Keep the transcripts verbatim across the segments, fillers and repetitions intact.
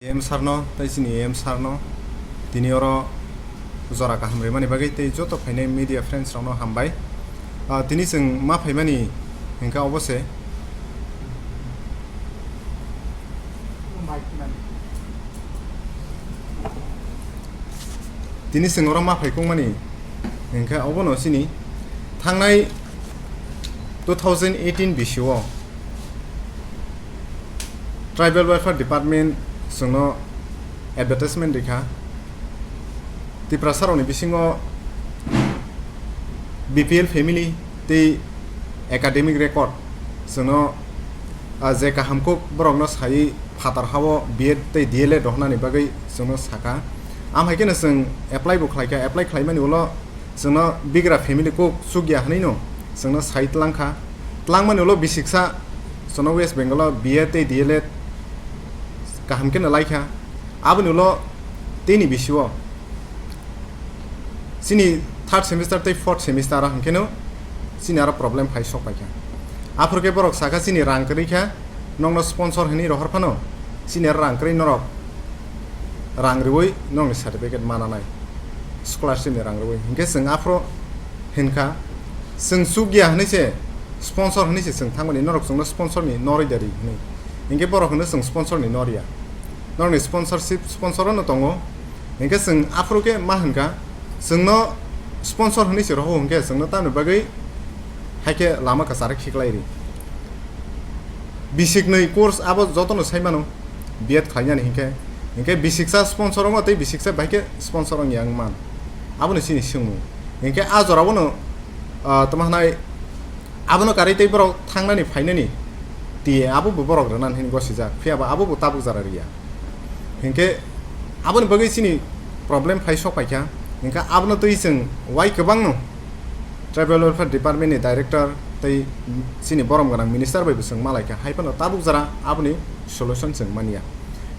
M sir no tei chini M sir no tini oro jora kaham rimani bagwi tei joto phainai media friends rokno hambai. Ah, tini chwng ma phaimani hwnkha obo se. Tini chwng oro ma phaikokmani hwnkha obono chini thangnai two thousand eighteen bisio Tribal Welfare Department chwngno advertisement rikha. Tiprasa rokni bisingo B P L family tei academic record chwngno, ah, je kaham kuk borokno sai phatar hao B Ed tei D L Ed rohornani bagwi chwngno saka. Am hai kheno chwng apply bo khlaikha, apply khlaimani ulo chwngno bigra family kuk chukya hwnwi no chwngno sai twlang kha. Twlangmani ulo bisiksa chwngno West Bengal o B Ed tei D L Ed kaham kheno laikha. Aboni ulo tini bisio chini third semester tei fourth semester o hwnkhe no chini aro problem phai sok paikha. Aphuru khe borok saka chini rang kwrwi kha, nokno sponsor hwnwi rohor phano chini aro rang kwrwi norok rang riwi nokni certificate mananai, scholarship ni rang riwi. Hinkhe chwng aphuru hinkha, chwng chukya hwnwi se sponsor hwnwi se chwng thangmani, norok chwngno sponsor ni norwi da ri hwnwi. Hinkhe borok hwno chwng sponsor ni norya. Norokni sponsorship, sponsor no tongo. Hinkhe chwng aphuru khe ma hwnka, chwngno sponsor hwnwi se rohor hinkhe chwngno tamni bagwi hai khe lama kwcharo khiklai ri. Bisiknwi course abo jotono sai mano, B Ed khlainani hinkhe, hinkhe bisiksa sponsor wngo tei bisiksa bai khe sponsor wngya wng man. Aboni chini swngmung. Hinkhe a jorao no, ah, tamo hwnai abono karwi tei borok thangnani phainani T A abo bo borok rwnani hwnwi gosijak, phiya ba abo bo tabuk jora riya. Hinkhe aboni bagwi chini problem phai sok paikha, hinkhe abono twi chwng wai kwbangno Tribal Welfare Department ni Director tei chini borom gwnang Minister bai bo chwng malaikha, hai phano tabuk jora aboni solution chwng manya.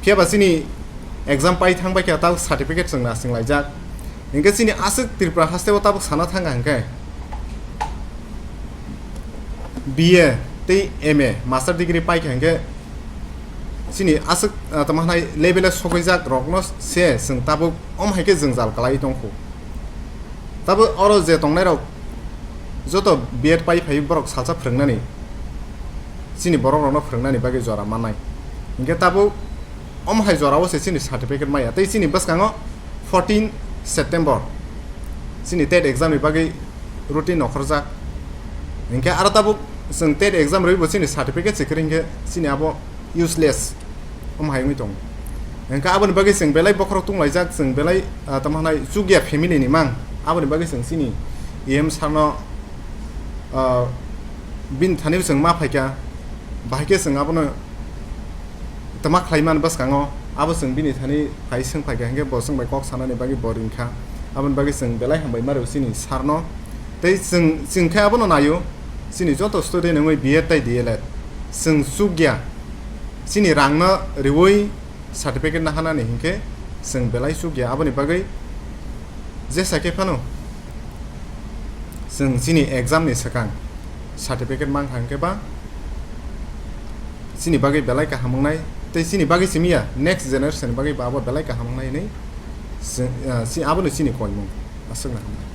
Phiya ba chini exam pai thang baikha, tabuk certificate chwng nasing laijak. Hinkhe chini aswk Tripura haste o tabuk sana thangkha hinkhe B A tei M A master degree paikha hinkhe chini aswk, ah, tamo hwnai level o sokwijak rokno se chwng tabuk om hai khe jwngjal kwlai tongkhu. Tabuk oro je tongnai rok joto B Ed pai phai borok salsa phwrwngnani, chini borok rokno phwrwngnani bagwi jora mannai. Hinkhe tabuk om hai jorao se chini certificate maya tei chini bwskango fourteen September chini TET exam ni bagwi routine nokhorjak. Hinkhe aro tabuk chwng TET exam rwi bo chini certificate se kwrwi hinkhe chini abo useless. Om hai wngwi tongo. Hinkhe aboni bagwi chwng belai bokhorok tunglaijak, chwng belai, ah, tamo hwnai chukya family ni mang. Aboni bagwi chwng chini E M sir no, ah, bini thani chwng ma phaikha. Bahai khe chwng abono tama khlai man bwskango, abo chwng bini thani phai swng phaikha, hinkhe bo chwng bai kok sanani bagwi bo ringkha. Aboni bagwi chwng belai hambai ma rw chini sir no. Tei chwng, chwng khe abono naio, chini joto student wngwi B Ed tei D L Ed chwng chukya, chini rang no riwi certificate nahanani hinkhe chwng belai chukya. Aboni bagwi jesa khe phano chwng chini exam ni swkang certificate mankha hinkhe ba chini bagwi belai kaham wngnai tei chini bagwi simi ya next generation bagwi ba abo belai kaham wngnai hinwi chwng, ah, chi-, abono chini koimung. Aswkno hambai.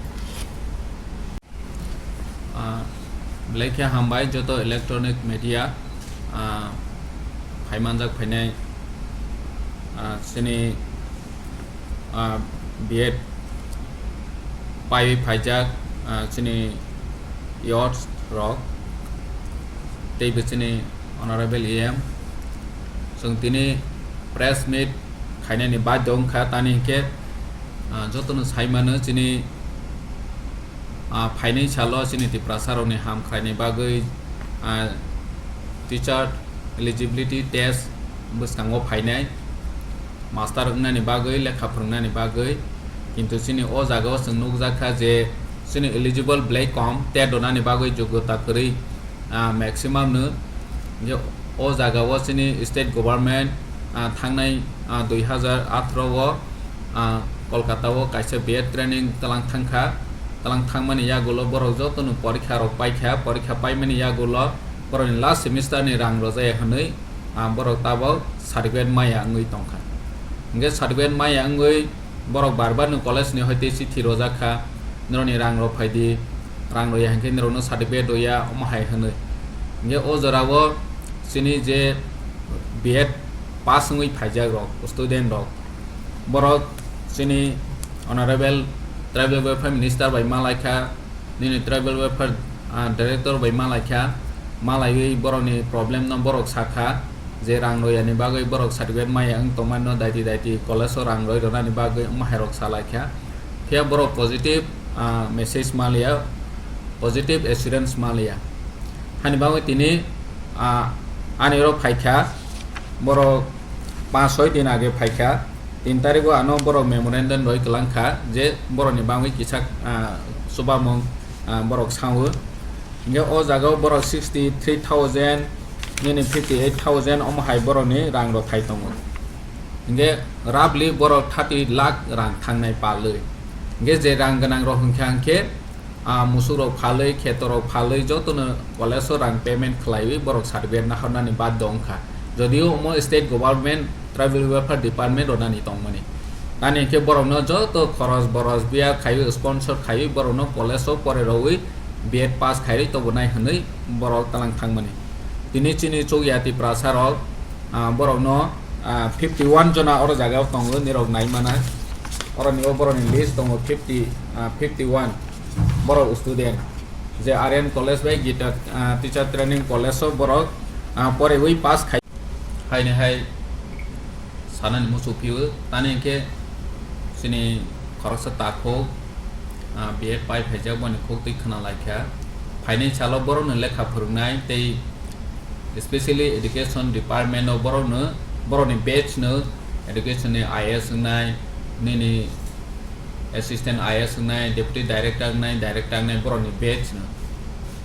Ah, belai khe hambai joto electronic media, ah, phaimanjak phainai, ah, chini, ah, B Ed pai phaijak, ah, chini youth rok tei bo chini honorable E M. Chwng tini press meet khainani badhyo wngkha, tani hinkhe, ah, jotono sai mano chini ah, phainai salo chini Tiprasa rokni ham khlaini bagwi, ah, teacher eligibility test bwskango phainai, master wngnani bagwi, lekha phwrwngnani bagwi, kintu chini o jagao chwng nukjakha je chini eligible belai kom, TET rwnani bagwi jogyota kwrwi, ah, maximum no. Hinkhe o jagao chini state government, ah, thangnai, ah, dui hazar atharo o, ah, Kolkata o kaisa B Ed training twlang thangkha, twlang thangmani yagulo borok jotono porikha rok paikha, porikha paimani yagulo borokni last semester ni rang rwjaya hwnwi, ah, borok tabok certificate maya wngwi tongkha. Hingke certificate maya wngwi borok bar bar ni college ni hoite chithi rojak kha, "Norokni rang rok phai di, rang rw ya hingke norokno certificate rw ya," omo hai hwnwi. Hingke o jora o chini je B Ed pass wngwi phaijak rok, student rok, borok chini Honorable Tribal Welfare Minister bai ma lai kha, nini Tribal Welfare, ah, Director bai ma lai kha, ma laiwi borokni problem no borok sa kha, je rang rw yani bagwi borok certificate maya wng tongmani no daiti daiti college o rang rw rwnani bagwi wng hai rok sa lai kha. Phiya borok positive, ah, message ma liya, positive assurance ma liya. Hani bagwi tini, ah, ani oro phai kha, borok panch soi din age phai kha, tin tarikgo ano borok memorandum roi kwlang kha je borokni bagwi kisa, ah, chubamung, ah, borok sao. Hingke o jaga o borok sixty three thousand, nini fifty eight thousand omo hai borokni rang rok phai tongo. Hingke roughly borok thirty lakh rang thangnai palwi. Hingke je rang gwnang rok hingkha hingke, ah, musuk rok phalwi, kheto rok phalwi jotono college o rang payment khlaiwi borok certificate nahornani baddo wngkha. Jodio omo state government tribal welfare department rwnani tongmani. Tani hingke borokno joto khoros boros biya khaiwi sponsor khaiwi borokno college o pore rwwi B Ed pass khaiwi tobonai hwnwi borok talang thangmani. Tini chini chukya Tiprasa rok, ah, borokno, ah, fifty one jona oro jaga o tongo, nirok nai mana. Oroni o borokni list tongo fifty, ah, fifty one borok student. Je R N College bai Gita, ah, Teacher Training College o borok, ah, poriwi pass khai. Haini hai sanani muchuk phio, tani hingke chini khoroksa takhuk, ah, B Ed pai phaijak boni khuktwi khna lai kha. Phainai salo borokno lekha phwrwngnai tei specially education department o borokno, borokni batch no education ni I A S wngnai, nini assistant I A S wngnai, deputy director wngnai, director wngnai borokni batch no.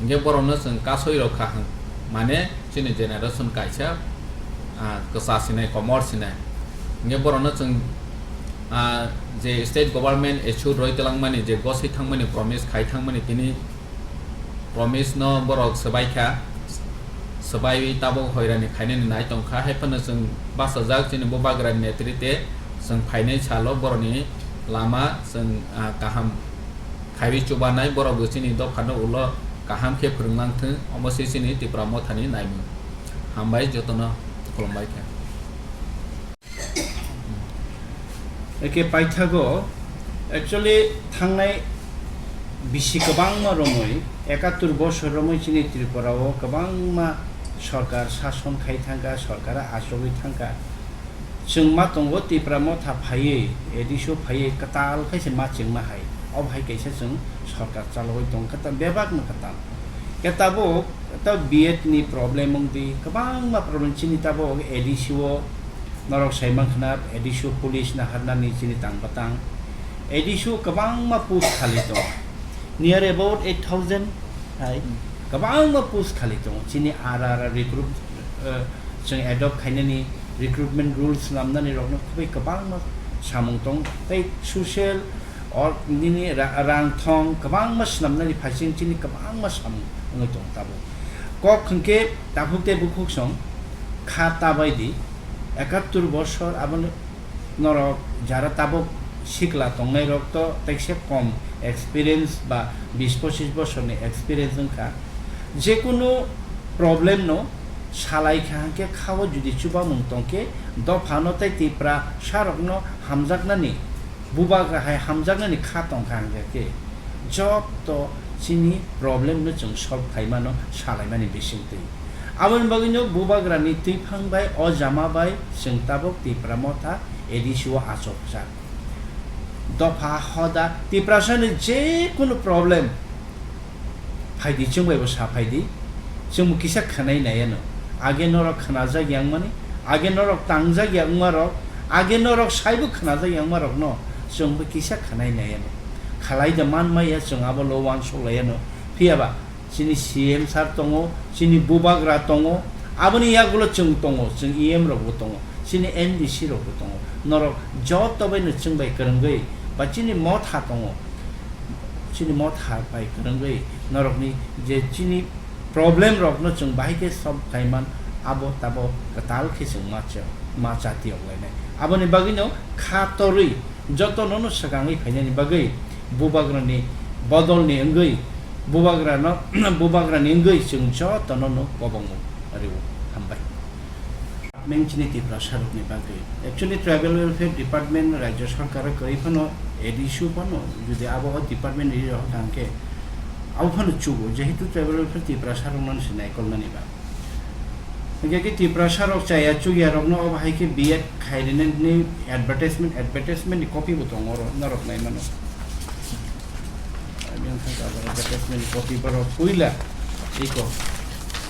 Hingke borokno chwng kasoi rok kha hwn, mane chini generation kaisa, ah, kwcha sinai, komor sinai. Hingke borokno chwng, ah, je state government issue roi twlangmani, je gosoi thangmani, promise khai thangmani, tini promise no borok swbai kha, swbaiwi tabuk hoirani khainani nai tong kha, hai phano chwng bachajak chini bubagrani netrite chwng phainai salo borokni lama chwng, ah, kaham khaiwi chubanai, borok bo chini dophano ulo kaham khe phwrwnglang thwng, omo se chini Tipra Mothani naimung. Hambai jotono, khulumbai kha. Eke paithago, actually, thangnai bisi kwbangma romwi, ekattur bosor romwi chini Tripura o kwbangma sorkar sason khai thangkha, sorkar achugwi thangkha. Chwng ma tongo Tipra Motha phaiwi, A D C o phaiwi kwtal khe se ma chwngma hai. Obo hai kaisa chwng sorkar chalogwi tong kwtal, bebak no kwtal. Khe tabuk ta B Ed ni problem wng di, kwbangma problem chini tabuk A D C o norok sai mankha na, A D C o police naharnani chini tang batang. A D C o kwbangma post khali tongo. Near about eight thousand hai kwbangma post khali tongo. Chini ara ara recruit, eh, chwng adopt khainani recruitment rules swnamnani rokno khobwi kwbangma samung tong tei social or nini ra-, rang thong kwbangma swnamnani phaising chini kwbangma samung wngwi tongo tabuk. Kok hwnkhe takhuk tei bukhuk song kha ta bai di, ekattur bosor abono norok jara tabuk sikla tongnai rok to tekse kom experience ba bis pochis bosorni experience wngkha. Jekunu problem no salai kha hwnkhe khao jodi chubamung tongkhe dophano tei Tipra sarokno hamjaknani, bubagra hai hamjaknani kha tongkha hwnkhe jotto chini problem no chwng solve khaimano salaimani bisingtwi. Aboni bagwino bubagrani twiphang bai o jama bai chwng tabuk Tipra Motha A D C o achukjak. Dopha hoda Tiprasani jekunu problem phaidi chwng bai bo sa phaidi, chwng bo kisa khwnai nai ano. Age norok khwnajak ya wngmani, age norok tangjak ya wngma rok, age norok saibo khwnajak ya wngma rokno chwng bo kisa khwnai nai ano. Khalai da man maya chwng abo lo uansuk lai ano. Phiya ba chini C M sir tongo, chini bubagra tongo, aboni yagulo chwng tongo, chwng E M rok bo tongo, chini M D C rok bo tongo. Norok joto bai no chwng bai kwrwngwi ba chini motha tongo, chini motha bai kwrwngwi norokni je chini problem rokno chwng bahai khe solve khai man, abo tabo kwtal khe chwng ma cha-, ma chati ok lainai. Aboni bagwino kha torwi jotono no swkangwi phainani bagwi bubagrani bodolni wngwi bubagrano bubagrani wngwi chwng jotono no kobongmung rwo. Hambai. Department chini Tiprasarokni bagwi. Actually, Tribal Welfare Department Rajya Sarkar kwrwi phano, A D C phano, jodi abo o department rwi rok tang khe, abo phano chugo, jehetu Tribal Welfare Tiprasarokno se naikolnani ba. Hingke khe Tiprasarok chaya chugyarokno obo hai khe B Ed khai rinani advertisement, advertisement ni copy bo tongo oro, norok nai mano. Ani wngkha advertisement ni copy borok puila iko.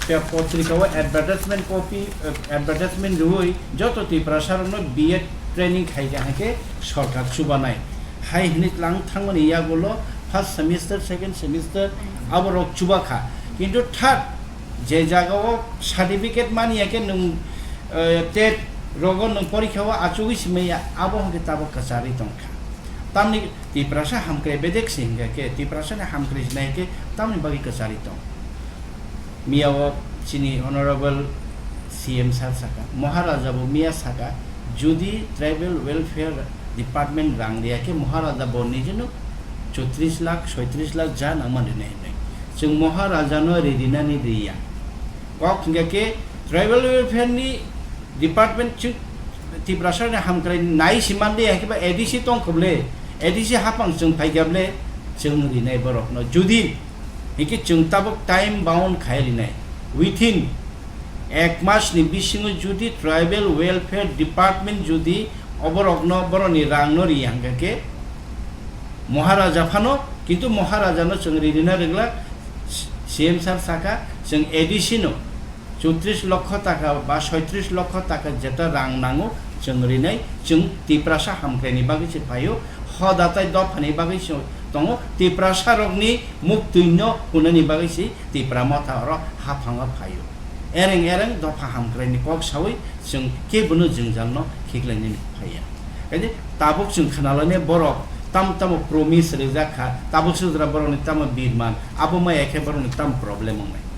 Tei potrika o advertisement copy, eh, advertisement rwui joto Tiprasarokno B Ed training khai kha hingke sorkar chubanai. Hai hwnwi tlang thangmani yagulo first semester, second semester aborok chubakha. Kintu third je jaga o certificate mani ya khe nwng, eh, tet rogo nwng porikha o achugwi simi ya, abo hwnkhe tabok kwcharwi tongkha. Tamni Tiprasa hamkrai bedek se hingkha khe, Tiprasani hamkrai sinai khe tamni bagwi kwcharwi tong. Miya o chini Honorable C M sir saka, Maharaja bo miya saka, jodi Tribal Welfare Department rang riya khe Maharaja bo nijino chotris lakh, soitris lakh ja nangma rinai hinwi. Chwng Maharaja no ri rinani riya. Kok hingkha khe Tribal Welfare ni Department chwng Tiprasa ni hamkrai nai si mande ya khe ba A D C tong kho ble, A D C hapang chwng phai kha ble chwng rinai borok no. Jodi hingke chwng tabok time bound khai rinai. Within ek mas ni bisingo jodi Tribal Welfare Department jodi oborokno boroni rangno ri hingka khe Maharaja phano, kintu Maharaja no chwng ri rina rwgla, C M sir saka chwng A D C no chotris lokho taka ba soitris lokho taka jeta rang nango chwng rinai, chwng Tiprasa hamkrai ni bagwi se phaio, hoda tai dopha ni bagwi se tongo, Tiprasa rokni muktwi no hunani bagwi se Tipra motha oro haphango phaio. Ereng ereng dopha hamkrai ni kok sawi chwng kebono jwngjal no khiklai nini phaiya. Kaje tabuk chwng khna lainai borok tam tamo promise rijak kha, tabuk sudra borok ni tamo birman, abo maya khe borok ni tam problem wngnai.